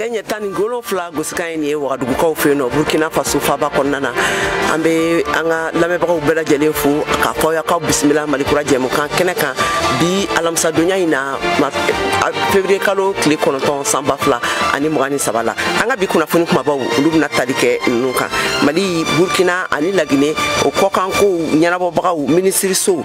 Nɛgɛ ɲɛ 17 gosikan ye nin ye Wagadugukaw fɛ yen nɔ, Burkina Faso faaba kɔnɔna na. An bɛ an ka lamɛnbagaw bɛɛ lajɛlen fo k'a fɔ aw y'aw bisimila Malikura jɛmukan kɛnɛ kan bi alamisadonya in na, février kalo tile 9 san 2023 la. An ka bi kunnafoni kumabaw olu bɛna tali kɛ ninnu kan: Mali, Burkina ani Laginɛ, o kɔkankow ɲɛnabɔbagaw minisirisow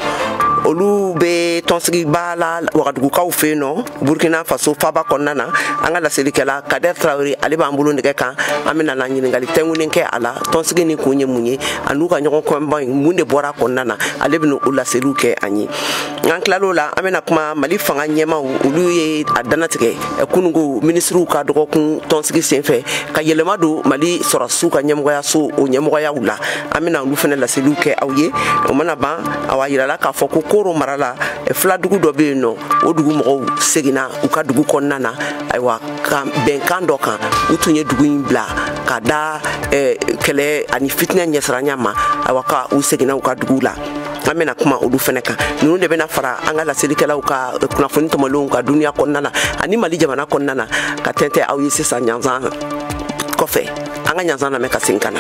olu bɛ tɔnsigiba la Wagadugukaw fɛ yen nɔ, Burkina Faso faaba kɔnɔna na. An ka laselikɛla Kader Traoré, ale b'an bolo nɛgɛ kan. An bɛna na ɲininkali tɛnkunnen kɛ a la, tɔnsigi ni kun ye mun ye, a n'u ka ɲɔgɔn kɔnba in, mun de bɔra a kɔnɔna na, ale bɛna o laseliw kɛ an ye. N'an tilal'o la, an bɛna kuma Mali fanga ɲɛmaw, olu ye a dannatigɛ kununko minisiriw ka dɔgɔkun tɔnsigi senfɛ ka yɛlɛma don Mali sɔrɔdasiw ka ɲɛmɔgɔyaso o ɲɛmɔgɔyaw la. An bɛna olu fana laseliw kɛ aw ye. O mana ban, awa yirala k'a fɔ ko Koro mara la, filadugu dɔ bɛ yen nɔ, o dugu mɔgɔw seginna u ka dugu kɔnɔna na. Ayiwa, ka bɛnkan dɔ kan, u tun ye dugu in bila ka da kɛlɛ ani fitinɛ ɲɛsiranya ma. Ayiwa, ka u seginna u ka dugu la. An bɛna kuma olu fɛnɛ kan. Ninnu de bɛna fara an ka laselikɛlaw ka kunnafoni tɔmɔlenw ka duniya kɔnɔna na ani Mali jamana kɔnɔna na ka tɛntɛ aw ye sisan ɲanzan kɔfɛ. An ka ɲanzan lamɛn ka segin ka na.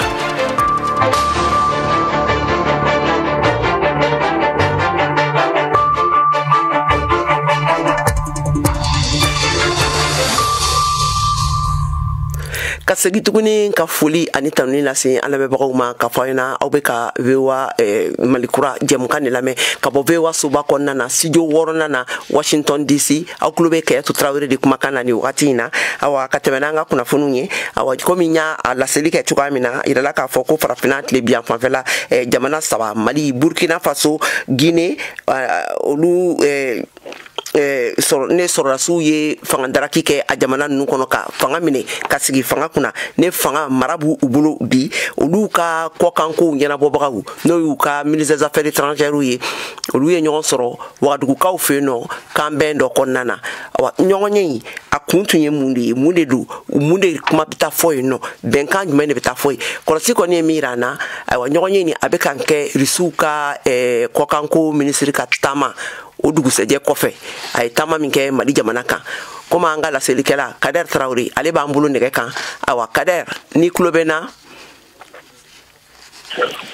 Ka segin tuguni ka foli ani tanuni lase an lamɛnbagaw ma ka fɔ aw ɲɛna aw bɛ ka VOA Malikura jɛmukan de lamɛn ka bɔ VOA soba kɔnɔna na, studio 6nan na, Washington DC. Aw tulo bɛ Kɛyatu Tarawele de kumakan na nin wagati in na. Awa, ka tɛmɛ n'an ka kunnafoniw ye, awa, komi n y'a laseli kɛ cogoya min na, yirala k'a fɔ ko farafinna tile bi yan fanfɛla jamana saba, Mali, Burkina Faso, Guinée, olu ne sɔrɔdasiw ye fanga daraki kɛ a jamana ninnu kɔnɔ ka fanga minɛ ka sigi fanga kunna, ne fanga mara b'u bolo bi. Olu ka kɔkankow ɲɛnabɔbagaw, n'o y'u ka ministre des affaires étrangères ye, olu ye ɲɔgɔn sɔrɔ Wagadugukaw fɛ yen nɔ kanbɛn dɔ kɔnɔna na. Awa, ɲɔgɔn ye in a kun tun ye mun de ye? Mun de don? Mun de kuma bɛ taa fɔ yen nɔ? Bɛnkan jumɛn de bɛ taa fɔ yen? Kɔlɔsi kɔni ye min yira an na, ayiwa, ɲɔgɔn ye nin a bɛ ka kɛ Rusiw ka kɔkanko minisiri ka taama o dugusɛjɛ kɔfɛ, a ye taama min kɛ Mali jamana kan. Komi an ka laselikɛla Kader Traoré, ale b'an bolo nɛgɛ kan. Awa, Kader, n'i tulo bɛ na.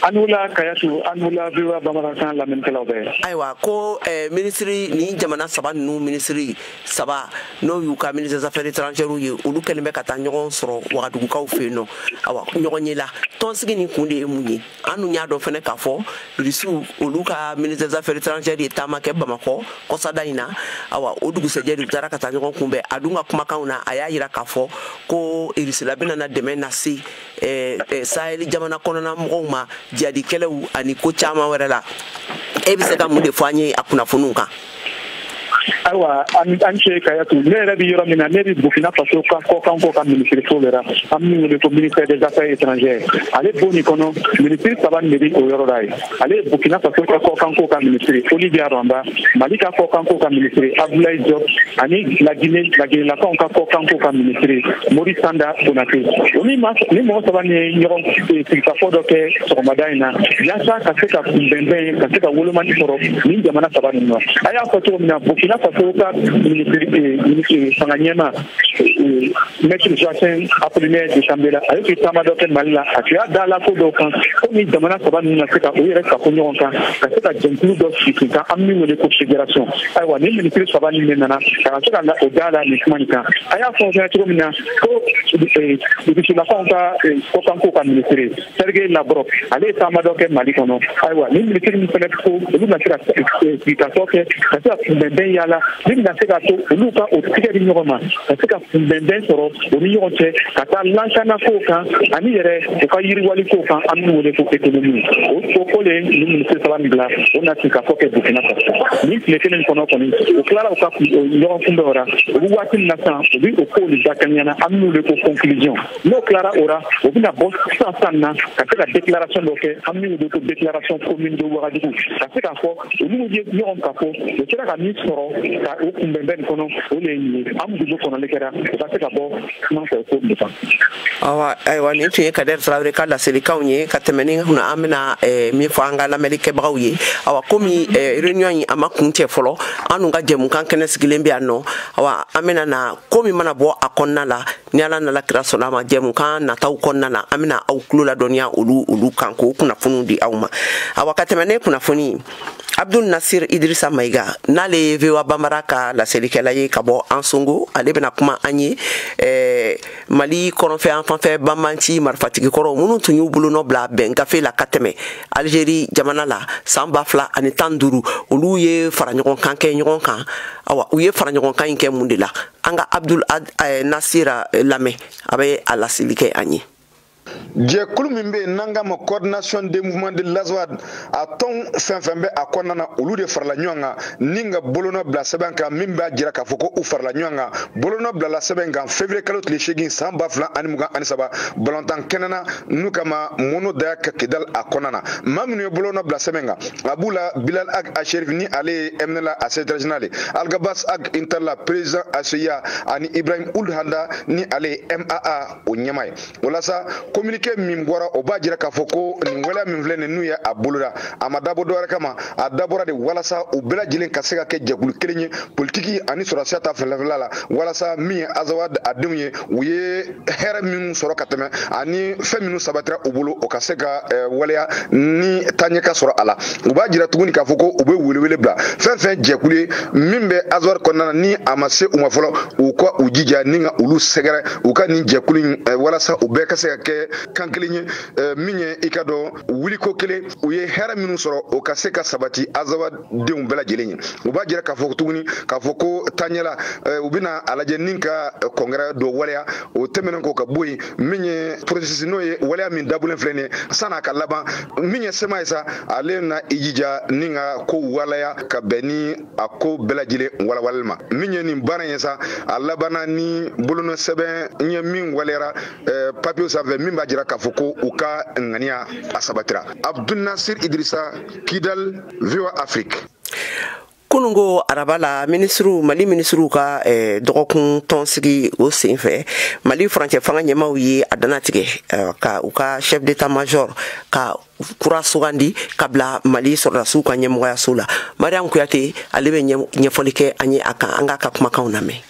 An wula Kayatu, an wula VOA bamanankan lamɛnnikɛlaw bɛɛ. Ayiwa, ko minisiri ni jamana saba ninnu, minisiri saba, n'o y'u ka ministre des affaires étrangères ye, olu kɛlen bɛ ka taa ɲɔgɔn sɔrɔ Wagadugukaw fɛ yen nɔ. Awa, ɲɔgɔn ye la tɔnsigi nin kun de ye mun ye? An dun y'a dɔn fɛnɛ k'a fɔ Rusiw, olu ka ministre des affaires étrangères ye taama kɛ Bamakɔ kɔsada in na. Awa, o dugusɛjɛ de u taara ka taa ɲɔgɔn kunbɛn. A dun ka kumakanw na, a y'a yira k'a fɔ ko Rusila bɛna na dɛmɛ lase Sahel jamana kɔnɔna mɔgɔw ma jihadi kɛlɛw ani ko caman wɛrɛ la. E bɛ se ka mun de fɔ an ye a kunnafoniw kan? Ayiwa, an ce Kayatu. Ne yɛrɛ bɛ yɔrɔ min na, ne bɛ Burkina Faso ka kɔkanko ka minisiriso de la, an min wele ko ministère des affaires étrangères. Ale bon nin kɔnɔ, minisiri saba de bɛ o yɔrɔ la yen. Ale ye Burkina Faso ka kɔkanko ka minisiri Olivia Rwamba, Mali ka kɔkanko ka minisiri Abdoulaye Diop ani Laginɛ, Laginɛlakaw ka kɔkanko ka minisiri Mori Sanda Konate. O ni mɔgɔ saba nin ye ɲɔgɔn sigikafɔ dɔ kɛ sɔgɔmada in na yaasa ka se ka kunbɛnbɛn, ka se ka wolomani sɔrɔ nin jamana saba ninnu na. A y'a fɔ cogo min na, Burkina Faso ka minisiri fanga ɲɛma, maître Joachim Apollinaire de Tambela, ale tun ye taama dɔ kɛ Mali la. A tun y'a da la ko dɔw kan ko ni jamana saba ninnu na se ka u yɛrɛ kafo ɲɔgɔn kan ka se ka jɛnkulu dɔ sigi sen kan, an min wele ko fédération. Ayiwa, ni minisiri saba nin de nana ka se ka o da la nin kuma nin kan. A y'a fɔ fɛnɛ cogo min na ko Rusilakaw ka kɔkanko ka minisiri Sergei Lavrov, ale ye taama dɔ kɛ Mali kɔnɔ. Ayiwa, ni minisiri min fɛnɛ ko olu bɛna se ka sigikafɔ kɛ ka se ka kunbɛnbɛn yaala min bɛna se ka to olu ka o tigɛ di ɲɔgɔn ma ka se ka kunbɛnbɛn sɔrɔ u ni ɲɔgɔn cɛ ka taa lankana kow kan ani yɛrɛ u ka yiriwali kow kan, an b'u wele ko économie. O ko le ni minisiri saba min bila o na sigikafɔ kɛ Burkina Faso nin tile kelen kɔnɔ kɔni, u tilara u ka ɲɔgɔn kunbɛn o la. U bɛ waati min na sisan, u bɛ o kow de dakɛɲɛ na, an b'u wele ko conclusion. N'o tilara o la, u bɛna bɔ sisan sisan na ka se ka déclaration dɔ kɛ, an b'u wele ko déclaration commune de Ouagadougou, ka se k'a fɔ olu ye ɲɔgɔn ka fɔ u sera ka min sɔrɔ ka o kunbɛnbɛn nin kɔnɔ. O de ye nin ye, an gundo kɔnɔli kɛra u ka se ka bɔ kuma fɛ ko nin kan. Awa, ayiwa, nin tun ye Kader Traoré ka laselikanw ye. Ka tɛmɛ ni kunna, an bɛna min fɔ an ka lamɛnnikɛbagaw ye, awa, komi réunion in a ma kun cɛ fɔlɔ, an dun ka jɛmukan kɛnɛ sigilen bɛ yan nɔ, awa, an bɛna na ko min mana bɔ a kɔnɔna la. Ni Ala nana kira sɔnna a ma, jɛmukan nataw kɔnɔna na, an bɛna aw tulo ladɔnniya olu kan k'o kunnafoniw di aw ma. Awa, ka tɛmɛ ne kunnafoni, Abdul Nasir Idrissa Maïga, n'ale ye VOA Bambara ka laselikɛla ye ka bɔ Ansongo, ale bɛna kuma an ye Mali kɔrɔnfɛ an fanfɛ banbanci marifatigi kɔrɔw minnu tun y'u bolonɔ bila bɛn gafe la ka tɛmɛ Algérie jamana la san 2015, olu ye fara ɲɔgɔn kan kɛ ɲɔgɔn kan. Awa, u ye fara ɲɔgɔn kan in kɛ mun de la? An ka Abdul Nasir lamɛn, a bɛ a laseli kɛ an ye. Jɛkulu min bɛ yen n'an k'a ma Coordination des mouvements de l'Azawad, a tɔn fɛn fɛn bɛ a kɔnɔna na, olu de farala ɲɔgɔn kan ni ka bolonɔ bila sɛbɛn kan min b'a jira k'a fɔ ko u farala ɲɔgɔn kan. Bolonɔ bilala sɛbɛn kan février kalo tile 8 san 2023, balontan kɛnɛ na n'u kama Mono Daya ka Kidal a kɔnɔna na. Maa minnu ye bolonɔ bila sɛbɛn kan, a b'u la Bilal Ag Acherif, ni ale ye MNLA a secrétaire général ye, Alghabass Ag Intalla, président ACIA, ani Ibrahim Ould Handa, ni ale ye MAA o ɲɛmaa ye. O la sa, communiqué min bɔra, o b'a jira k'a fɔ ko nin waleya min filɛ nin, n'u ye a boloda, a ma dabɔ dɔwɛrɛ kama, a dabɔra de walasa u bɛɛ lajɛlen ka se ka kɛ jɛkulu kelen ye politiki ani sɔrɔsiya ta fanfɛla la, walasa min ye Azawad a denw ye, u ye hɛrɛ minnu sɔrɔ ka tɛmɛ ani fɛn minnu sabatira u bolo, o ka se ka waleya ni taaɲɛ ka sɔrɔ a la. U b'a jira tuguni k'a fɔ ko u bɛ welewele bila fɛn fɛn jɛkulu ye min bɛ Azawad kɔnɔna na, ni a ma se u ma fɔlɔ, u ka u jija ni ka olu sɛgɛrɛ u ka nin jɛkulu in, walasa u bɛɛ ka se ka kɛ kan kelen ye, min ye i ka dɔn wuliko kelen, u ye hɛrɛ minnu sɔrɔ, o ka se ka sabati Azawad denw bɛɛ lajɛlen ye. U b'a jira k'a fɔ tuguni k'a fɔ ko taaɲɛla, u bɛna a lajɛ ni ka congrès dɔ waleya. O tɛmɛnen kɔ ka bɔ yen, min ye processus, n'o ye waleya min dabɔlen filɛ nin ye, san'a ka laban, min ye CMA ye sa, ale na i jija ni ka ko waleya ka bɛn ni a ko bɛɛ lajɛlen walawalali ma. Min ye nin baara in ye sa, a labanna ni bolonɔ sɛbɛn ye min waleyara papier sanfɛ, min b'a jira k'a fɔ ko u ka ŋaniya a sabatira. Abdul Nasir Idrissa, Kidal, VOA Afrique. Kunungo araba la, minisiriw, Mali minisiriw ka dɔgɔkun tɔnsigi, o sen fɛ, Mali furancɛ fanga ɲɛmaw ye a dannatigɛ ka u ka chef d'état major ka kura sugandi ka bila Mali sɔrɔdasiw ka ɲɛmɔgɔyaso la. Mariam Kuyate, ale bɛ ɲɛfɔli kɛ an ye a kan. An k'a ka kumakanw lamɛn.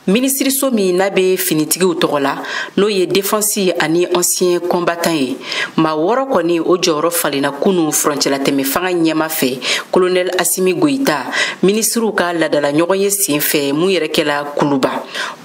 Minisiriso min n'a bɛ finitigiw tɔgɔ la, n'o ye Défense ani Ancien Combattant ye, maa 6 kɔni o jɔyɔrɔ falenna kunu furancɛlatɛmɛ fanga ɲɛma fɛ, colonel Assimi Goïta, minisiriw ka ladala ɲɔgɔn ye sen fɛ mun yɛrɛ kɛla Kuluba.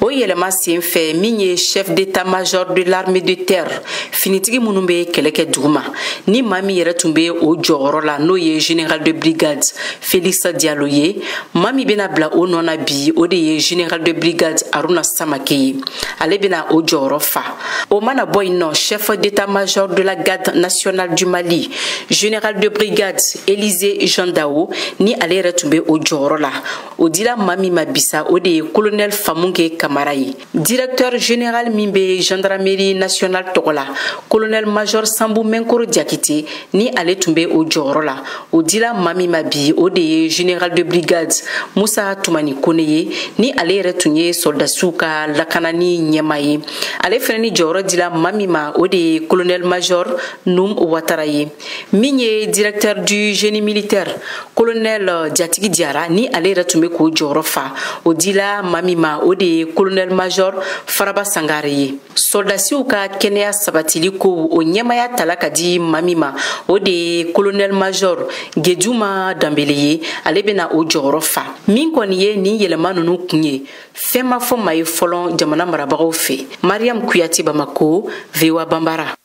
O yɛlɛma sen fɛ, min ye chef d'état-major de l'armée de terre, finitigi minnu bɛ kɛlɛ kɛ duguma, ni maa min yɛrɛ tun bɛ o jɔyɔrɔ la, n'o ye général de brigade Félix Diallo ye, maa min bɛna bila o nɔ na bi, o de ye général de brigade Haruna Samake ye, ale bɛna o jɔyɔrɔ fa. O mana bɔ yen nɔ, chef d'état-major de la garde nationale du Mali, général de brigade Élisée Jean Dao, ni ale yɛrɛ tun bɛ o jɔyɔrɔ la, o dila maa min ma bisa, o de ye colonel Famunke Kamara ye. Directeur général min bɛ Gendarmerie nationale tɔgɔ la, colonel major Sambu Menkoro Diakité, ni ale tun bɛ o jɔyɔrɔ la, o dila maa min ma bi, o de ye général de brigade Musa Tumani Kone ye, ni ale yɛrɛ tun ye sɔrɔdasiw ka lakanani ɲɛma ye. Ale fɛnɛ ni jɔyɔrɔ dila maa min ma, o de ye colonel major Num Watara ye. Min ye directeur du génie militaire, colonel Jatigi Diara, ni ale yɛrɛ tun bɛ k'o jɔyɔrɔ fa, o dila maa min ma, o de ye colonel major Faraba Sangare ye. Sɔrɔdasiw ka kɛnɛya sabatili kow, o ɲɛmaya tala ka di maa min ma, o de ye colonel major Geduma Danbele ye, ale bɛna o jɔyɔrɔ fa. Min kɔni ye nin yɛlɛma ninnu kun ye, fɛn ma fɔ maa ye fɔlɔ jamana marabagaw fɛ. Mariam Kuyate, Bamako, VOA Bambara.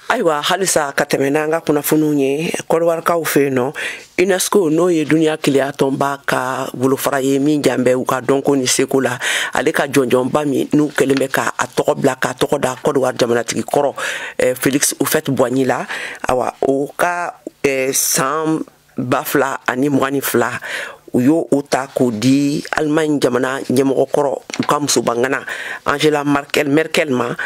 Ayiwa, halisa ka tɛmɛ n'an ka kunnafoniw ye, Kɔdiwarikaw fɛ yen nɔ, UNESCO, n'o ye duniya keleya tɔnba ka bolofara ye min jan bɛ u ka dɔnko ni seko la, ale ka jɔnjɔnba min n'u kɛlen bɛ ka a tɔgɔ bila k'a tɔgɔ da Kɔdiwari jamanatigi kɔrɔ Félix Houphouët Boigny la, awa, o ka san 2022, u y'o o ta k'o di Allemagne jamana ɲɛmɔgɔkɔrɔ, u ka musobangana Angela Merkel ma,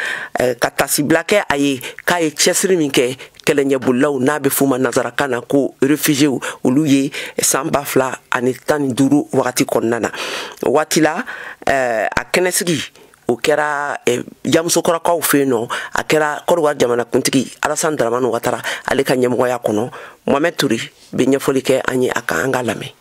ka tasibila kɛ a ye k'a ye cɛsiri min kɛ kɛlɛɲɛbolilaw, n'a bɛ f'u ma nanzarakan na ko réfugiés, olu ye san 2015 wagati kɔnɔna na. O waati la, a kɛnɛsigi o kɛra Jamusokɔrɔkaw fɛ yen nɔ, a kɛra Kɔdiwari jamanakuntigi Alassane Dramane Ouattara, ale ka ɲɛmɔgɔya kɔnɔ. Mohamed Touré bɛ ɲɛfɔli kɛ an ye a kan, an k'a lamɛn.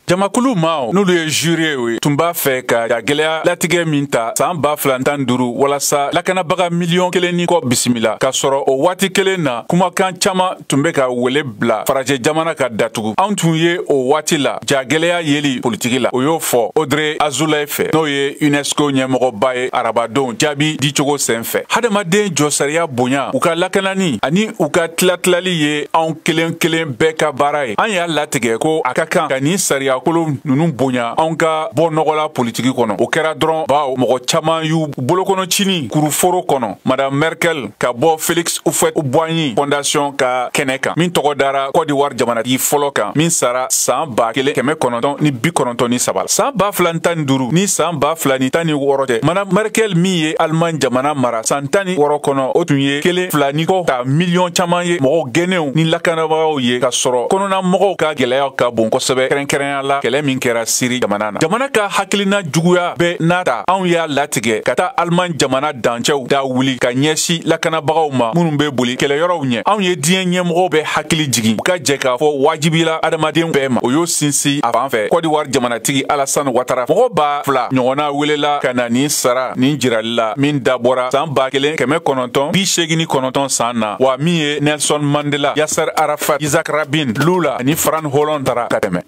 Jamakulu maaw n'olu ye juré ye tun b'a fɛ ka jagɛlɛya latigɛ min ta san 2015 walasa lakanabaga miliyɔn 1 ni kɔ bisimila, k'a sɔrɔ o waati kelen na kumakan caman tun bɛ ka wele bila farajɛ jamana ka datugu. Anw tun ye o waati la jagɛlɛya yeli politiki la, o y'o fɔ Audrey Azoulay fɛ, n'o ye UNESCO ɲɛmɔgɔba ye arabadon jaabi dicogo sen fɛ. Hadamaden jɔsariya bonya, u ka lakanani ani u ka tilatilali ye anw kelen kelen bɛɛ ka baara ye. An y'a latigɛ ko a ka kan ka nin sariya kolo ninnu bonya anw ka bɔ nɔgɔla politiki kɔnɔ. O kɛra dɔrɔn bawo mɔgɔ caman y'u bolokɔnɔ cini kuruforo kɔnɔ. Madame Merkel ka bɔ Félix Houphouët-Boigny Fondation ka kɛnɛ kan min tɔgɔ dara Côte d'Ivoire jamanatigi fɔlɔ kan min sara san 1993. San 2015 ni san 2016 cɛ, Madame Merkel min ye Allemagne jamana mara san 16 kɔnɔ, o tun ye 1.2 ni kɔ ta miliyɔn caman ye mɔgɔ gɛnnenw ni lakanabagaw ye, ka sɔrɔ kɔnɔna mɔgɔw ka gɛlɛyaw ka bon kosɛbɛ, kɛrɛnkɛrɛnya la kɛlɛ min kɛra Siri jamana na. Jamana ka hakilina juguya bɛɛ n'a ta, anw y'a latigɛ ka taa Allemagne jamana dancɛw da wuli ka ɲɛsin lakanabagaw ma minnu bɛ boli kɛlɛyɔrɔw ɲɛ. Anw ye diɲɛ ɲɛmɔgɔw bɛɛ hakili jigin u ka jɛ k'a fɔ wajibila adamaden bɛɛ ma. O y'o sinsin a fan fɛ Côte d'Ivoire jamanatigi Alassane Ouattara. Mɔgɔ 2000 ɲɔgɔnna welela ka na nin sara nin jirali la min dabɔra san 1989 san na, wa min ye Nelson Mandela, Yasser Arafat, Isaac Rabin, Lula ani Frantz Hollande tara ka tɛmɛ.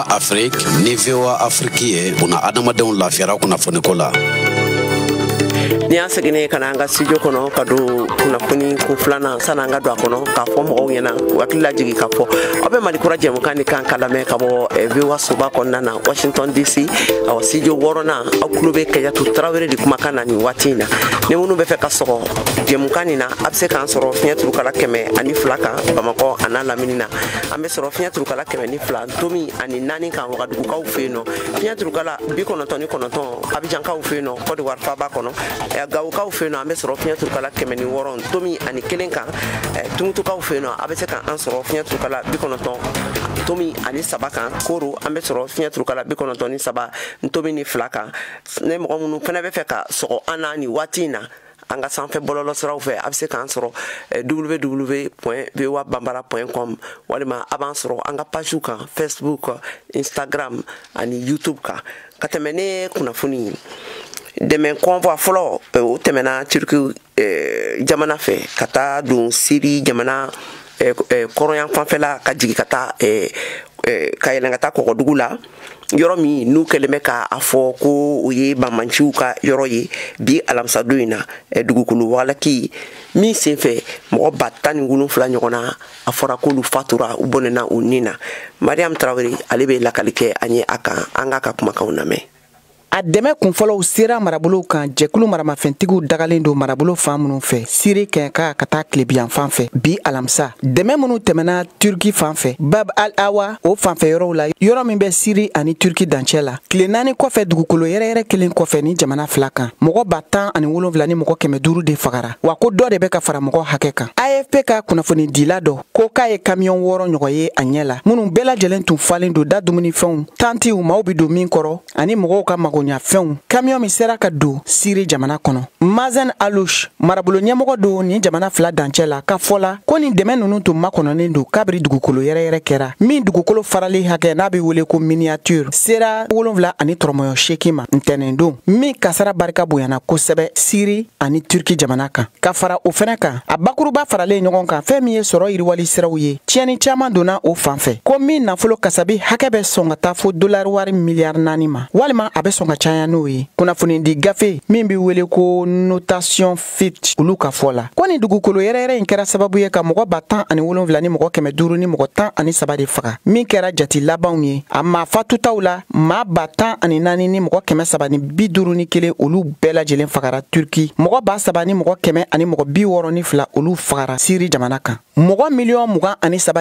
Afrique ni VOA Afrique ye una adamadenw lafiyara kunnafoniko la. Ni y'an seginnen ka na an ka studio kɔnɔ ka don kunnafoni ko filanan, sanni an ka don a kɔnɔ k'a fɔ mɔgɔw ɲɛna u hakili lajigin k'a fɔ aw bɛ Mali kura jɛmukan de kan ka lamɛn ka bɔ VOA soba kɔnɔna na Washington DC, awɔ studio 6nan. Aw tulo bɛ Kajatu Tarawele de kumakan na nin waati in na. Ni minnu bɛ fɛ ka sɔgɔ jɛmukan nin na, a bɛ se k'an sɔrɔ fiɲɛ turukala 102 kan Bamakɔ a n'a lamini na. An bɛ sɔrɔ fiɲɛ turukala 102 tomi ani 4 kan Wagadugukaw fɛ yen nɔ, fiɲɛ turukala 99 Abijankaw fɛ yen nɔ Côte d'Ivoire faaba kɔnɔ, Gawokaw fɛ yen nɔ an bɛ sɔrɔ fiɲɛ turukala 106 tomi ani 1 kan, Tumutukaw fɛ yen nɔ a bɛ se k'an sɔrɔ fiɲɛ turukala 90 tomi ani 3 kan, Koro an bɛ sɔrɔ fiɲɛ turukala 93 tomi ni 2 kan. Ne mɔgɔ minnu fana bɛ fɛ ka sɔgɔ an na nin waati in na an ka sanfɛ bɔlɔlɔ siraw fɛ, a bɛ se k'an sɔrɔ www.voabambara.com walima a b'an sɔrɔ an ka pagew kan Facebook, Instagram ani YouTube kan. Ka tɛmɛ ne kunnafoni ye, dɛmɛ convoi fɔlɔ o tɛmɛna Turki jamana fɛ ka taa don Siri jamana kɔrɔyan fanfɛla ka jigin ka taa ka yɛlɛn ka taa kɔgɔdugu la, yɔrɔ min n'u kɛlen bɛ k'a fɔ ko o ye banbanciw ka yɔrɔ ye. Bi alamisadon in na, dugukolo walaki min senfɛ mɔgɔ 17,000 ɲɔgɔn na a fɔra k'olu fatura, u bɔnɛna u ni na. Mariam Tarawele ale bɛ lakali kɛ an ye a kan, an k'a ka kumakanw lamɛn. A dɛmɛ kunfɔlɔw sera marabolow kan jɛkulu maramafɛntigiw dagalen don marabolo fan minnu fɛ Siri kɛɲɛka ka taa tilebiyan fan fɛ bi alamisa. Dɛmɛ minnu tɛmɛna Turki fan fɛ Bab al-Awa o fanfɛ yɔrɔw la, yɔrɔ min bɛ Siri ani Turki dancɛ la, tile 4 kɔfɛ dugukolo yɛrɛyɛrɛ kelen kɔfɛ ni jamana fila kan, mɔgɔ 17,500 de fagara, wa ko dɔ de bɛ ka fara mɔgɔ hakɛ kan. AFP ka kunnafonidila dɔ ko k'a ye kamiyɔn 6 ɲɔgɔn ye a ɲɛ la, minnu bɛɛ lajɛlen tun falen don da dumunifɛnw, tantiw maaw bɛ don min kɔrɔ ani mɔgɔw ka mago bonyafɛnw kamiyɔn min sera ka don Siri jamana kɔnɔ. Mazen Alouche, marabolo ɲɛmɔgɔ don nin jamana fila dancɛ la, ka fɔ la ko nin dɛmɛ ninnu tun makɔnɔnen don kabiri dugukolo yɛrɛyɛrɛ kɛra, min dugukolo farali hakɛ n'a bɛ wele ko miniature sera 7.8 ma ntɛnɛndon, min kasara barika bonyana kosɛbɛ Siri ani Turki jamana kan. Ka fara o fɛnɛ kan, a bakuruba faralen ɲɔgɔn kan fɛn min ye sɔrɔ yiriwali siraw ye, tiɲɛni caman donna o fan fɛ, ko min nafolo kasabi hakɛ bɛ sɔn ka taa fo dolari wari miliyari 4 ma, walima a bɛ sɔn ka caya n'o ye. Kunnafonidi gafe min bɛ wele ko Notation Fit, olu ka fɔ la ko nin dugukolo yɛrɛyɛrɛ in kɛra sababu ye ka mɔgɔ 17,513 de faga, min kɛra jate labanw ye. A maa fatutaw la, maa 14,351 olu bɛɛ lajɛlen fagara Turki, mɔgɔ 3,162 olu fagara Siri jamana kan. Mɔgɔ 23 millions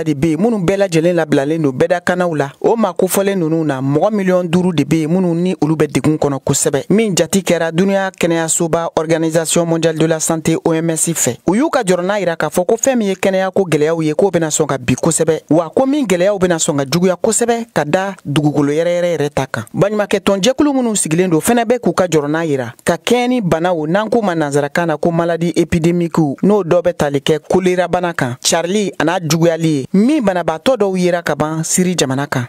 de bɛ yen minnu bɛɛ lajɛlen labilalen don bɛɛdakanaw la. O maa kofɔlen ninnu na, mɔgɔ 5 millions de bɛ yen minnu ni olu bɛ degun kɔnɔ kosɛbɛ, min jate kɛra duniya kɛnɛyasoba Organisation mondiale de la santé OMS fɛ. U y'u ka jɔrɔna yira k'a fɔ ko fɛn min ye kɛnɛyako gɛlɛyaw ye, k'o bɛna sɔn ka bi kosɛbɛ, wa ko min gɛlɛyaw bɛna sɔn ka juguya kosɛbɛ ka da dugukolo yɛrɛyɛrɛ yɛrɛ ta kan. Baɲumakɛ tɔnjɛkulu minnu sigilen don fɛnɛ bɛ k'u ka jɔrɔna yira ka kɛɲɛ ni banaw n'an k'o ma nansarakan na ko maladie épidémique, n'o dɔ bɛ tali kɛ kolerabana kan, carili a n'a juguyali ye, min banabaatɔ dɔw yera ka ban Siri jamana kan.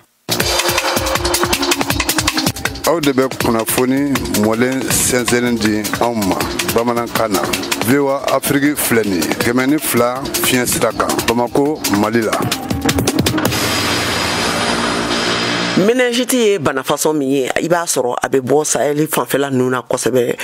Aw de bɛ kunnafoni mɔlen sɛnsɛnnen di anw ma bamanankan na. VOA Afrique filɛ nin ye 102 fiɲɛ sira kan Bamako, Mali la. Méningite ye bana fasɔn min ye, i b'a sɔrɔ a bɛ bɔ Sahel fanfɛla ninnu na kosɛbɛ.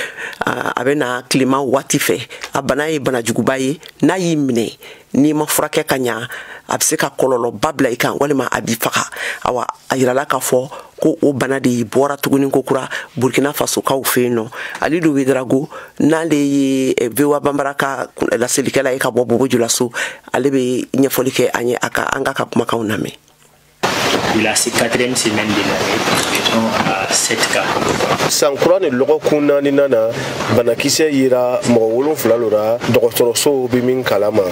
A bɛ na tilema waati fɛ. A bana ye bana juguba ye, n'a y'i minɛ n'i ma furakɛ ka ɲa, a bɛ se ka kɔlɔlɔba bila i kan, walima a b'i faga. Awa, a yirala k'a fɔ ko o bana de bɔra tuguni ko kura Burkina Fasokaw fɛ yen nɔ. Alidu Ouédraogo, n'ale ye VOA Banbara ka laselikɛla ye ka bɔ Bobo Julaso, ale bɛ ɲɛfɔli kɛ an ye. A ka an k'a ka kumakanw lamɛn. De la quatrième semaine de l'année, nous étions à 7 cas. San kura ni lɔgɔkun naaninan na, banakisɛ yera mɔgɔ 7 lo ra dɔgɔtɔrɔsow bɛ min kalama,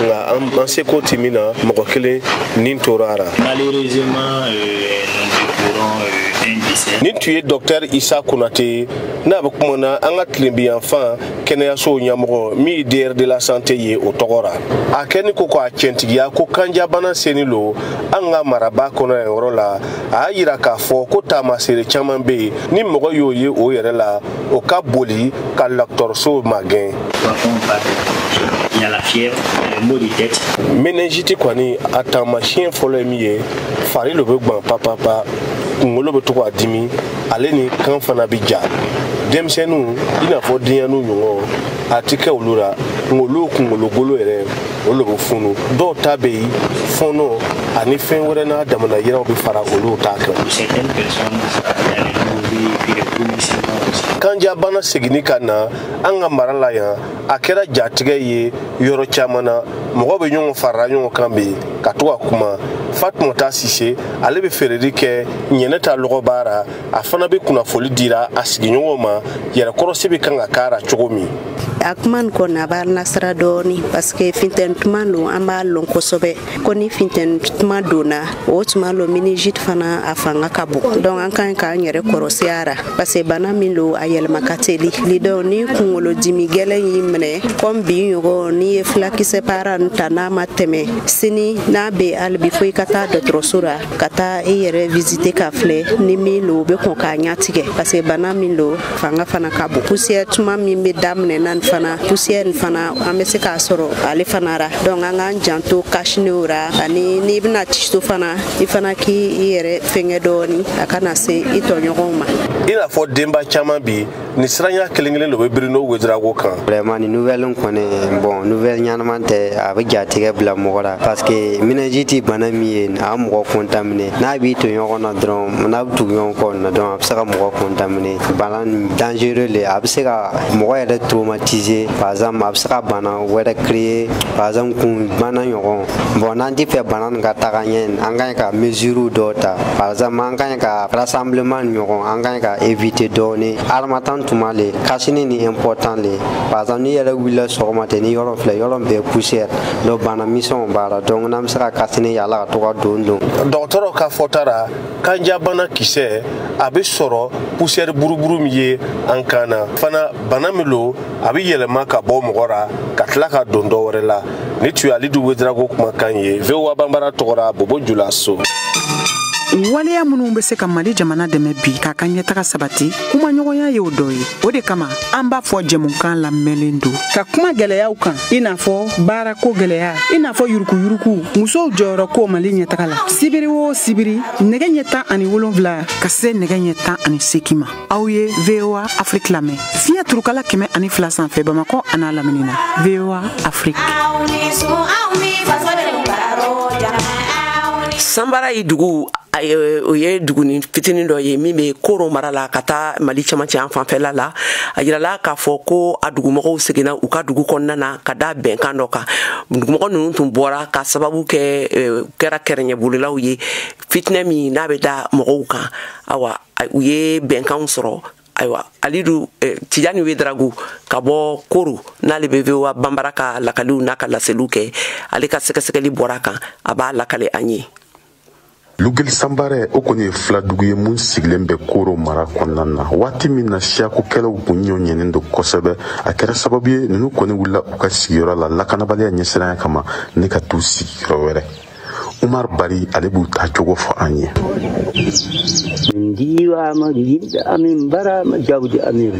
nka an seko ti min na, mɔgɔ kelen nin tora a ra. Malheureusement, nous déplorons un décès. Nin tun ye docteur Isa Konate ye, n'a bɛ kuma na an ka tilebiyanfan kɛnɛyasow ɲɛmɔgɔ min ye DR de la santé ye o tɔgɔ ra. A kɛni ko a tiɲɛtigiya ko kanjabana seni lo an ka maraba kɔnɔ yan yɔrɔ la. A y'a yira k'a fɔ ko taamasere caman bɛ yen, ni mɔgɔ y'o ye o yɛrɛ la, o ka boli ka dɔgɔtɔrɔso magɛn. Il y a la fièvre, les maux de tête. Méningite kɔni, a taamasiyɛn fɔlɔ ye min ye, fari lo bɛ gwan papapa, kunkolo bɛ to k'a dimi, ale ni kan fana bɛ ja. Denmisɛnninw i n'a fɔ denyɛrɛninw ɲɔgɔn, a ti kɛ olu la, olu kunkolo golo yɛrɛ olu bɛ funu. Dɔw ta bɛ yen, fɔɔnɔ ani fɛn wɛrɛ n'a damana yiraw bɛ fara olu ta kan. Kanjabana seginni ka na an ka mara la yan, a kɛra jatigɛ ye yɔrɔ caman na. Mɔgɔ bɛ ɲɔgɔn farala ɲɔgɔn kan bi ka to ka kuma. Fatumata Sise, ale bɛ feereli kɛ ɲɛnɛ ta lɔgɔbaara, a fana bɛ kunnafoli dira a sigiɲɔgɔnw ma yɛrɛkɔrɔsi bɛ kan ka k'a ra cogo min. A kuma nin kɔni, a b'a nasira dɔɔni, parce que funtɛni tuma don, an b'a lɔn kosɛbɛ ko ni funtɛni tuma donna, o tuma lɔ méningite fana a fanga ka bon. Donc an ka ɲi k'an yɛrɛ kɔrɔsi a ra, parce que bana min don, a yɛlɛma ka teli. Donc ni kunkolodimi gɛlɛn y'i minɛ comme bi ɲɔgɔn, n'i ye fulakisɛ para nin ta, n'a ma tɛmɛ sini, n'a bɛ hali bi, fo i ka taa dɔgɔtɔrɔso la ka taa i yɛrɛ visiter ka filɛ ni min don, o bɛ kɔn k'a ɲatigɛ, parce que bana min don, fanga fana ka bon. Poussière tuma min bɛ daminɛ na nin fana, poussière nin fana, an bɛ se k'a sɔrɔ ale fana ra. Donc an k'an janto cache-nez ra, ani n'i bɛna tiso fana, i fana k'i yɛrɛ fɛngɛ dɔɔni, a kana se i tɔɲɔgɔnw ma. I n'a fɔ denba caman bi ni siranya kelen kelen de bɛ biri n'o Ouédraogo kan. Vraiment, ni nouvelle kɔni, bon, nouvelle ɲɛnama tɛ, a bɛ jatigɛ bila mɔgɔ la, parce que méningite bana min ye, a bɛ mɔgɔ contaminer. N'a b'i to ɲɔgɔn na dɔrɔn, n'a bɛ tugu ɲɔgɔn kɔ na dɔrɔn, a bɛ se ka mɔgɔ contaminer. Bana nin dangereux le, a bɛ se ka mɔgɔ yɛrɛ traumatiser. Par exemple, a bɛ se ka bana wɛrɛ créer, par exemple kun bana ɲɔgɔn. Bon, n'an tɛ fɛ bana nin ka taga ɲɛ, an ka ɲi ka mesure dɔw ta. Par exemple, an ka ɲi ka rassemblement ɲɔgɔn, an ka ɲi ka ka éviter dɔɔni. Harmattan tuma le cache-nez ni important le. Par exemple n'i yɛrɛ wulila sɔgɔma ten ni yɔrɔ filɛ yɔrɔ bɛɛ poussière donc bana misɛnw b'a la donc n'an bɛ se ka cache-nez yala ka to ka don don. Dɔgɔtɔrɔw ka fɔta ra kanjabana kisɛ a bɛ sɔrɔ poussière buruburu min ye an kan na fana bana min lo a bɛ yɛlɛma ka bɔ mɔgɔ ra ka tila ka don dɔ wɛrɛ la. Ni tun ye Alidu Ouédraogo kumakan ye VOA Banbara tɔgɔ ra Bobo Julaso. Waleya minnu bɛ se ka Mali jamana dɛmɛ bi k'a ka ɲɛtaga sabati, kumaɲɔgɔnya y'o dɔ ye. O de kama an b'a fɔ jɛmukan lamɛnlen don ka kuma gɛlɛyaw kan, i n'a fɔ baarako gɛlɛya, i n'a fɔ yurukuyuruku, musow jɔyɔrɔ ko Mali ɲɛtaga la. Sibiri o sibiri nɛgɛ ɲɛ 17 ka se nɛgɛ ɲɛ 18 ma, aw ye VOA Afrique lamɛn fiɲɛ turukala 102 sanfɛ Bamakɔ an'a lamini na. VOA Afrique. Sanbara ye dugu, o ye duguni fitinin dɔ ye min bɛ Koro mara la ka taa Mali cɛmancɛ yan fanfɛla la. A yirala k'a fɔ ko a dugumɔgɔw seginna u ka dugu kɔnɔna na ka da bɛnkan dɔ kan. Dugumɔgɔ ninnu tun bɔra ka sababu kɛ kɛra kɛrɛɲɛbolilaw ye, fitinɛ min n'a bɛ da mɔgɔw kan. Awa u ye bɛnkanw sɔrɔ. Ayiwa Alidu Tijani Ouédraogo ka bɔ Koro, n'ale bɛ VOA Banbara ka lakaliw n'a ka laseliw kɛ, ale ka sɛgɛsɛgɛli bɔra kan, a b'a lakale an ye. Lugel Sanbarɛ o kɔni ye filadugu ye mun sigilen bɛ Koro mara kɔnɔna na. Waati min na siyakokɛlaw kun ɲɔ ɲɛnen don kosɛbɛ, a kɛra sababu ye ninnu kɔni wulila u ka sigiyɔrɔ la lakanabaliya ɲɛsiranya kama ne ka t'u sigiyɔrɔ wɛrɛ. Umar Bari ale b'u ta cogo fɔ an ye.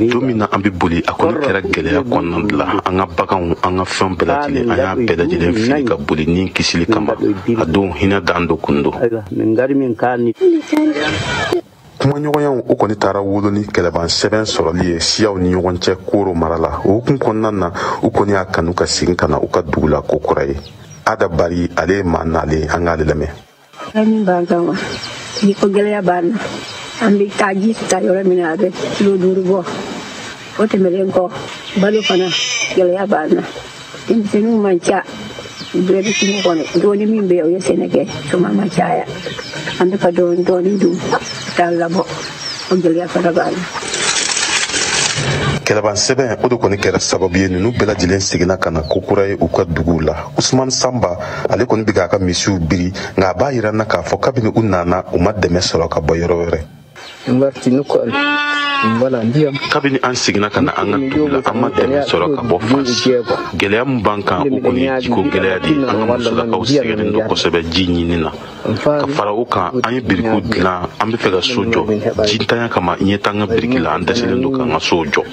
Don min na an bɛ boli, a kɔni kɛra gɛlɛya kɔnɔna de la. An ka baganw, an ka fɛn bɛɛ lajɛlen, an y'a bɛɛ lajɛlen fili ka boli ni kisili kama. A don hinɛ dan dɔ kun don. Kumaɲɔgɔnyaw o kɔni taara wolo ni kɛlɛban sɛbɛn sɔrɔli ye siyaw ni ɲɔgɔn cɛ Koro mara la. O hukumu kɔnɔna na, u kɔni y'a kanu ka segin ka na u ka dugu la ko kura ye. Ada Bari ale ye maa nalen, an k'ale lamɛn. Min b'an kan wa jiko gɛlɛya b'an na. An bɛ taa ji ta yɔrɔ min na a bɛ kilo 5 bɔ. O tɛmɛnen kɔ balo fana gɛlɛya b'an na. Denmisɛnninw man ca, bɛɛ bɛ kungo kɔnɔ. Dɔɔnin min bɛ yen o ye sɛnɛ kɛ, tuma ma caya. An bɛ ka dɔɔnin dɔɔnin dun k'a labɔ, o gɛlɛya fana b'an na. Kɛlɛban sɛbɛn o de kɔni kɛra sababu ye ninnu bɛɛ lajɛlen seginna ka na ko kura ye u ka duguw la. Usman Sanba ale kɔni bɛ k'a ka misiw biri, nka a b'a yira n na k'a fɔ kabini u nana u ma dɛmɛ sɔrɔ ka bɔ yɔrɔ wɛrɛ. Kabini an seginna ka na an ka dugu la, an ma dɛmɛ sɔrɔ ka bɔ fan si. Gɛlɛya min b'an kan o kɔni ye jiko gɛlɛya de ye. An ka musolakaw sɛgɛnnen don kosɛbɛ ji ɲini na. Ka fara o kan, an ye birikiw dilan, an bɛ fɛ ka so jɔ. Jintanya kama ɲɛ t'an ka biriki la, an dɛsɛlen don k'an ka sow jɔ.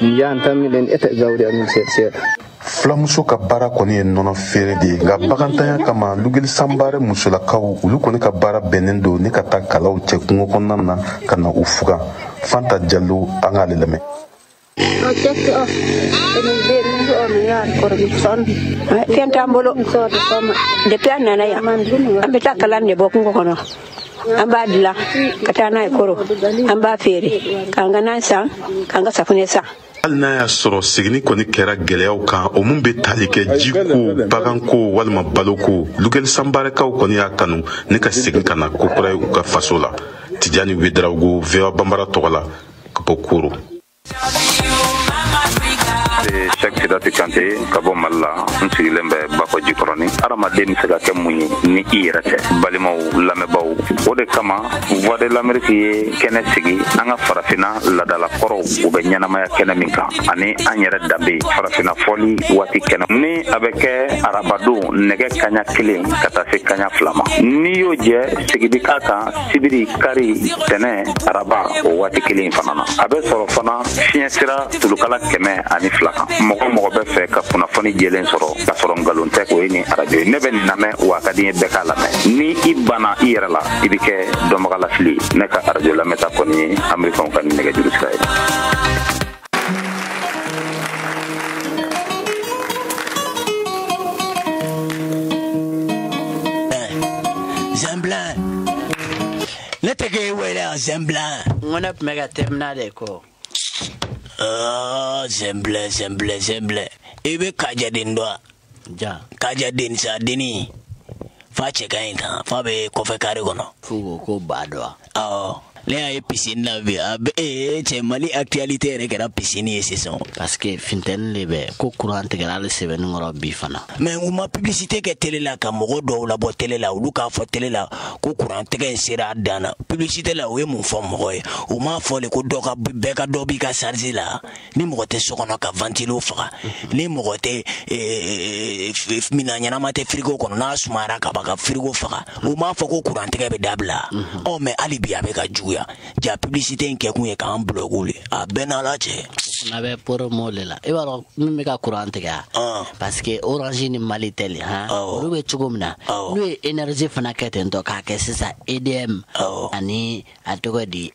Fulamuso ka baara kɔni ye nɔnɔ feere de ye, nka bagantanya kama Lugel Sanbarɛ musolakaw olu kɔni ka baara bɛnnen don ne ka taa kalaw cɛ kungo kɔnɔna na ka na u fuga. Fanta Jalo, an k'ale lamɛn. Fɛn t'an bolo depuis an nana yan, an bɛ taa kalan de bɔ kungo kɔnɔ, an b'a dilan ka taa n'a ye Koro, an b'a feere k'an ka nan san, k'an ka safunɛ san. Hali n'a y'a sɔrɔ seginni kɔni kɛra gɛlɛyaw kan, o mun bɛ tali kɛ jiko, baganko walima baloko, Lugel Sanbarɛkaw kɔni y'a kanu ne ka segin ka na ko kura ye u ka faso la. Tijani Ouédraogo, VOA Banbara tɔgɔ la ka bɔ Koro. Cheikh Sidati Kante ka bɔ Mali la, n sigilen bɛ Bakɔ Jikɔrɔni. Hadamaden bɛ se ka kɛ mun ye ni i yɛrɛ tɛ? Balimaw, lamɛnbaaw, o de kama Voix de l'Amérique ye kɛnɛ sigi an ka farafinna laadalakɔrɔw u bɛ ɲɛnamaya kɛnɛ min kan ani an yɛrɛ danbe farafinna fɔli waati kɛnɛ ni a bɛ kɛ arabadon nɛgɛ kaɲa 1 ka taa se kaɲa 2 ma. N'i y'o jɛ sigi bi k'a kan sibiri, kari, tɛnɛ, araba o waati kelen fana na. A bɛ sɔrɔ fana fiɲɛ sira tulukala 102 kan. Mɔgɔ mɔgɔ bɛ fɛ ka kunnafoni jɛlen sɔrɔ k'a sɔrɔ nkalon tɛ, o ye nin arajo ye. Ne bɛ nin lamɛn wa a ka di n ye bɛɛ k'a lamɛn. Ni i banna i yɛrɛ la, i bɛ kɛ dɔnbagalafili ye. Ne ka arajo lamɛnta kɔni ye Amerikɛnw ka nin nɛgɛjuru sira ye. Zemblan, ne tɛ k'e wele Zemblan. N ko ne tun bɛ ka tɛmɛna de kɔ. Zemblan, Zemblan, Zemblan. I bɛ Kajaden dɔn wa? Ja. Kajaden sa denni. Fa cɛ ka ɲi tan, fa bɛ kɔfɛ kare kɔnɔ. F'u ko ko ba dɔn wa? Awɔ. Ne y'a ye piscine la bi, a bɛ cɛ Mali actualité yɛrɛ kɛra piscine ye sisan. Parce que funteni de bɛ ko courant tigɛra hali sɛbɛnni kɔrɔ bi fana. Mais u ma publicité kɛ télé la ka mɔgɔ dɔw labɔ télé la, olu k'a fɔ télé la ko courant tigɛ in sera a dan na. Publicité la u ye mun fɔ mɔgɔ ye? U m'a fɔ de ko dɔ ka bɛɛ ka dɔ b'i ka charge la, ni mɔgɔ tɛ so kɔnɔ ka ventilo faga, ni mɔgɔ tɛ minɛn ɲɛnama tɛ frigo kɔnɔ n'a sumayara ka ban ka frigo faga. U m'a fɔ ko courant tigɛ bɛ dabila. Ɔ mais hali bi a bɛ ka juguya. Ja publicité in kɛkun ye k'an bloquer le, a bɛɛ n'Ala cɛ. O fana bɛ promo de la. I b'a dɔn min bɛ ka courant tigɛ wa? Parce que Orange ni Malitel han, olu bɛ cogo min na, n'u ye énergie fana kɛ ten tɔ k'a kɛ sisan EDM ani a tɔgɔ di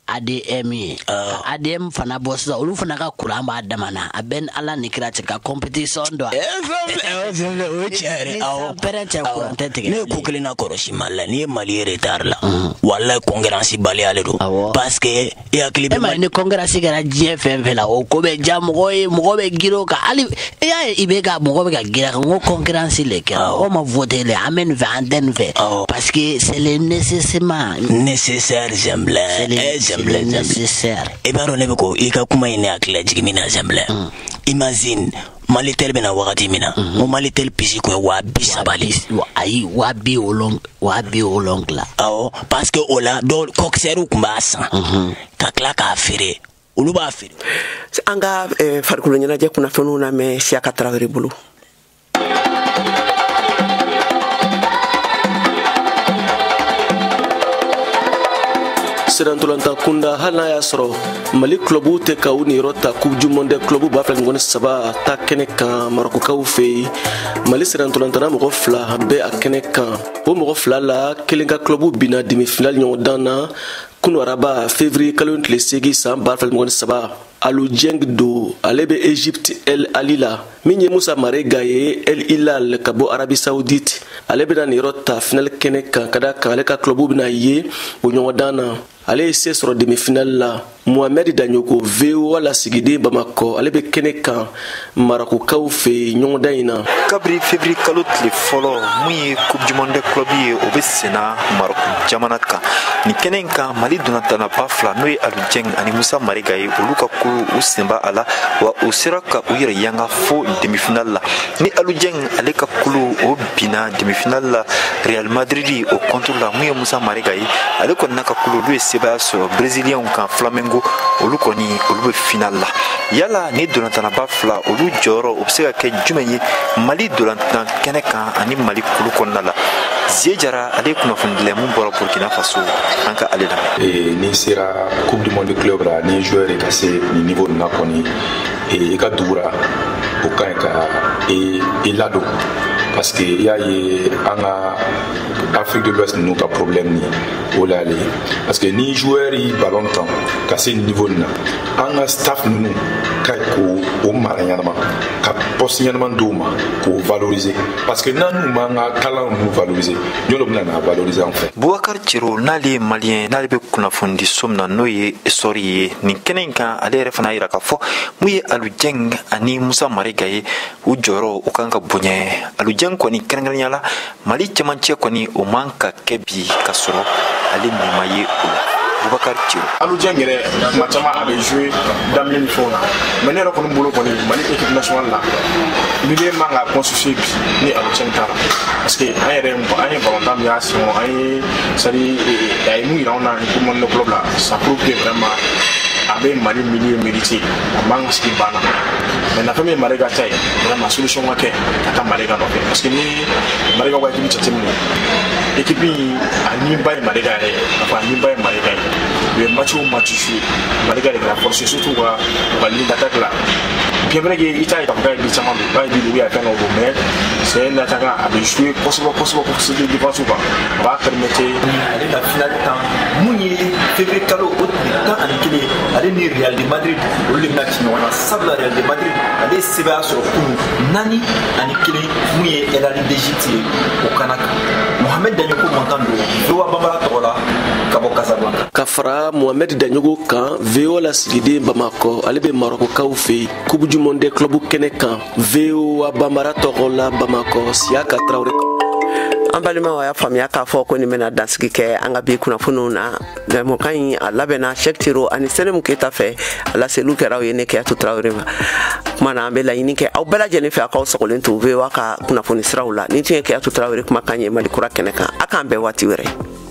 ADM ye. Ka ADM fana bɔ sisan, olu fana ka courant b'a dama na. A bɛ ni Ala ni kira cɛ ka compétition dɔn. O ye tiɲɛ yɛrɛ. Awɔ, pɛrɛn cɛ courant tɛ tigɛ. Ne ye ko kelen na kɔlɔsi Mali la, n'i ye Mali ye retard la, walayi concurrence baliya de don. Parce que i hakili bɛ. E ma ye ni concurrence kɛra diɲɛ fɛn fɛn la, o ko bɛ diya mɔgɔ ye, mɔgɔ bɛ girin o kan. Hali i y'a ye i bɛ ka mɔgɔ bɛ ka girin a kan, n ko concurrence le kɛra. Mɔgɔ ma voté le, an bɛ nin fɛ, an tɛ nin fɛ. Parce que c'est le nécessairement. Nécessaire Zembla. Zembla, nécessaire. I b'a dɔn ne bɛ ko i ka kuma in ne hakili lajigin min na Zembla. Imagine Malitel bɛna wagati min na, n ko Malitel pisi kun ye 30,000 de ye. Ayi, 70,000. Awɔ, parce que o la dɔw coxeur kun b'a san ka tila k'a feere, olu b'a feere. An ka farikolo ɲɛnajɛ kunnafoniw lamɛn Siyaka Tarawele bolo. Sirantolanta kunda, hali n'a y'a sɔrɔ Mali clubu tɛ ka u niyɔrɔ ta Coupe du monde club 2023 ta kɛnɛ kan Marɔkukaw fɛ yen, Mali sirantolantana mɔgɔ 2 bɛ a kɛnɛ kan. O mɔgɔ 2 la, kelen ka club binna demi-finale ɲɔgɔndan na kunu araba février kalo tile 8 san 2023. Aliou Dieng don, ale bɛ Egypte El Ali la. Min ye Musa Marega ye El Hilal ka bɔ Arabie Saoudite, ale bɛna niyɔrɔ ta finale kɛnɛ kan ka da kan ale ka club bɛna ye o ɲɔgɔndan na. Ale ye se sɔrɔ demi-finale la. Mohamed Dagnoko, VOA lasigiden Bamakɔ, ale bɛ kɛnɛ kan Marakukaw fɛ yen ɲɔgɔndan in na. Kabiri février kalo tile fɔlɔ, mun ye Coupe du monde club ye, o bɛ senna Maroc jamana kan. Nin kɛnɛ in kan, Mali donnatanaba 2, n'o ye Aliou Dieng ani Musa Marega ye, olu ka kulu u sen b'a la, wa u sera ka u yɛrɛ yanga fo demi-finale la. Ni Aliou Dieng ale ka kulu o binna demi-finale la Real Madrid o contre la, mun ye Musa Marega ye, ale kɔni n'a ka kulu olu ye sebaaya sɔrɔ Brésilien kan Flamengo, olu kɔni olu bɛ finale la. Yala ni donnatanaba 2 olu jɔyɔrɔ o bɛ se ka kɛ jumɛn ye Mali dolantan kɛnɛ kan ani Mali kulu kɔnɔna la? Zie Jara ale ye kunnafonidila mun bɔra Burkina Faso, an ka ale lamɛn. N'i sera Coupe du monde club la, ni joueur ye ka se nin niveau nin na kɔni, i ka dugu la o ka ɲi ka i ladon, parce que i y'a ye an ka Afrique de l'Ouest ninnu ka problème ni o la ale, parce que ni joueur yi ballon tan ka se niveau nin na, an ka staff ninnu ka ɲi k'o mara ɲɛnama, ka poste ɲɛnama d'o ma k'o valoriser, parce que n'an n'u m'an ka talent ninnu valoriser, jɔn dɔ bɛna na valoriser an fɛ. Boubacar Ciro n'ale ye malien, n'ale bɛ kunnafonidi so min na n'o ye Essor ye, nin kɛnɛ in kan ale yɛrɛ fana yira k'a fɔ mun ye Aliou Dieng ani Musa Marega ye, u jɔyɔrɔ u kan ka bonya. Aliou Dieng kɔni kɛrɛnkɛrɛnnenya la Mali cɛmancɛ kɔni o man ka kɛ bi ka sɔrɔ ale nin ma ye o la. Boubacar Ciro. Aliou Dieng yɛrɛ kuma caman a bɛ jouer daminɛ ni fɛnw na, mais ne yɛrɛ kɔni bolo kɔni Mali équipe nationale la milieu man ka constituer bi ni Aliou Dieng t'a la, parce que an yɛrɛ an ye balontan min y'a sen kɔnɔ, an ye c'est à dire a ye mun yira anw na ni Coupe du monde club la, ça prouve que vraiment a bɛ Mali milieu mérité, a man ka sigi ban na. Mais nafa min ye Marega ta ye, vraiment solution ka kɛ ka taa Marega nɔfɛ, parce que ni Marega ka équipe jateminɛ, équipe in a ni ba ye Marega yɛrɛ ye, a fɔ a ni ba ye Marega ye. U ye match o match joué, Marega de kɛra force, surtout u ka ligne d'attaque la. Bien vrai que i t'a ye k'a fɔ k'a ye bi caman don, k'a ye bi olu y'a fɛn dɔw don, mais c'est un attaquant a bɛ jouer kosɛbɛ kosɛbɛ kosɛbɛ défense kan, a b'a permettre. Ale ka finale tan mun ye février kalo o tile 11, ale ni Real de Madrid olu de bɛna ci ɲɔgɔn na, sabula Real de Madrid ale ye sebaaya sɔrɔ kunu 4-1 mun ye El Ahly d'Égypte ye o kana kan. Mohamed Dagnoko mankan don VOA Bambara tɔgɔ la ka bɔ Casablanca. Ka fara Mohamed Dagnoko kan, VOA lasigiden Bamakɔ, ale bɛ Marɔkukaw fɛ yen Coupe du monde club kɛnɛ kan. VOA Bambara tɔgɔ la Bamakɔ, Siyaka Tarawele. An balimaw, a y'a faamuya k'a fɔ ko nin bɛna dansigi kɛ an ka bi kunnafoniw na. Jɛmukan in, a labɛnna Sɛk Tiro ani Sɛnɛmu Keyita fɛ. A laseliw kɛra aw ye ne Keyatu Tarawele ma. Kuma na, an bɛ laɲini kɛ aw bɛɛ lajɛlen fɛ, a k'aw sɔgɔlen to VOA ka kunnafoni siraw la. Ni tun ye Keyatu Tarawele kumakan ye Mali Kura kɛnɛ kan. A k'an bɛn waati wɛrɛ.